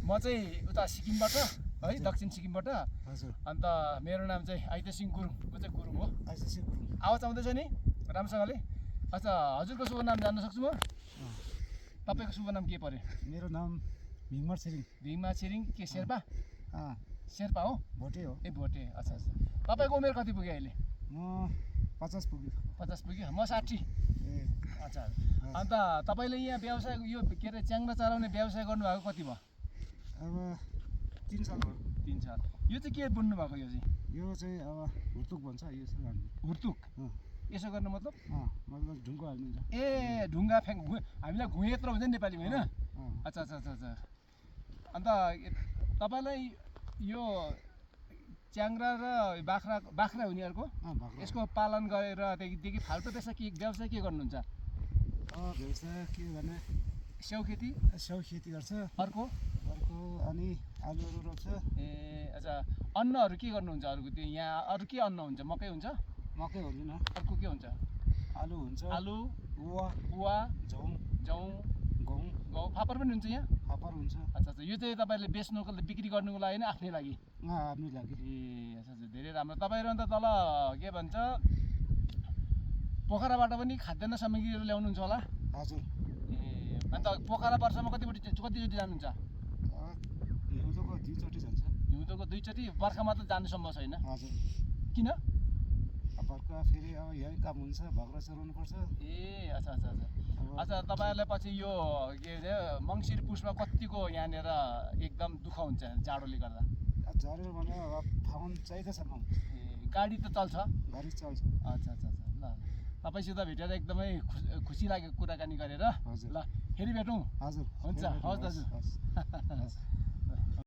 म चाहिँ उता सिक्किमबाट है दक्षिण सिक्किमबाट हजुर अन्त मेरो नाम चाहिँ आइते सिंह गुरुङ म चाहिँ गुरुङ हो आइसिसी गुरुङ आवाज आउँदैछ नि राम्रोसँगले अच्छा हजुरको शुभ नाम जान्न सक्छु म तपाईँको शुभ नाम के पर्यो मेरो नाम भिङमार छिरिङ भिङमा छिरिङ के शेर्पा अँ शेर्पा हो भोटे हो ए भोटे अच्छा अच्छा तपाईँको उमेर कति पुग्यो अहिले म 50 पुग्यो 50 पुग्यो म 60 ए अच्छा अन्त तपाईँले यहाँ व्यवसाय यो के अरे च्याङ्ग्रा चलाउने व्यवसाय गर्नुभएको कति भयो अब 3 साल भयो 3 साल यो चाहिँ के बुन्नु भएको यो चाहिँ अब हुर्तुक भन्छ यो चाहिँ हाल्ने हुर्तुक अँ यसो गर्नु मतलब मतलब ढुङ्गो हाल्नुहुन्छ ए ढुङ्गा हामीलाई घुँयत्र हुन्छ नि नेपालीमा होइन अँ अच्छा अच्छा अच्छा अच्छा अन्त तपाईँलाई यो च्याङ्ग्रा र बाख्रा हो नि अर्को भाग्रो यसको पालन गरेर त्यहाँदेखि फाल्टो पेसा के व्यवसाय के गर्नुहुन्छ व्यवसाय के गर्ने स्याउ खेती स्याउ खेती गर्छ अर्को अर्को अनि आलुहरू रोप्छ ए अच्छा अन्नहरू के गर्नुहुन्छ अरूको त्यो यहाँ अरू के अन्न हुन्छ मकै हुन्छ मकै हुँदैन अर्को के हुन्छ आलु हुन्छ आलु गुवा जौँ जौँ गहुँ गहुँ फापर पनि हुन्छ यहाँ फापर हुन्छ अच्छा अच्छा यो चाहिँ तपाईँले बेच्नुको बिक्री गर्नुको लागि नै आफ्नै लागि आफ्नै लागि ए अच्छा अच्छा धेरै राम्रो तपाईँहरू अन्त तल के भन्छ पोखराबाट पनि खाद्यान्न सामग्रीहरू ल्याउनुहुन्छ होला हजुर ए अन्त पोखरा वर्षमा कतिचोटि जानुहुन्छ हिउँदोको 2 चोटि जान्छ हिउँदोको 2 चोटि बर्खामा त जानु सम्भव छैन हजुर किन बर्खा फेरि अब यही काम हुन्छ भाग्रो चलाउनु पर्छ ए अच्छा अच्छा अच्छा अच्छा तपाईँहरूलाई पछि यो के अरे मङ्सिर पुसमा कतिको यहाँनिर एकदम दुःख हुन्छ जाडोले गर्दा झरेर भने अब फाउन चाहिँदैछ म ए गाडी त चल्छ गाडी चल्छ अच्छा अच्छा अच्छा ल तपाईँसित भेटेर एकदमै खुसी लाग्यो कुराकानी गरेर हजुर ल फेरि भेटौँ हजुर हुन्छ हवस् दाजु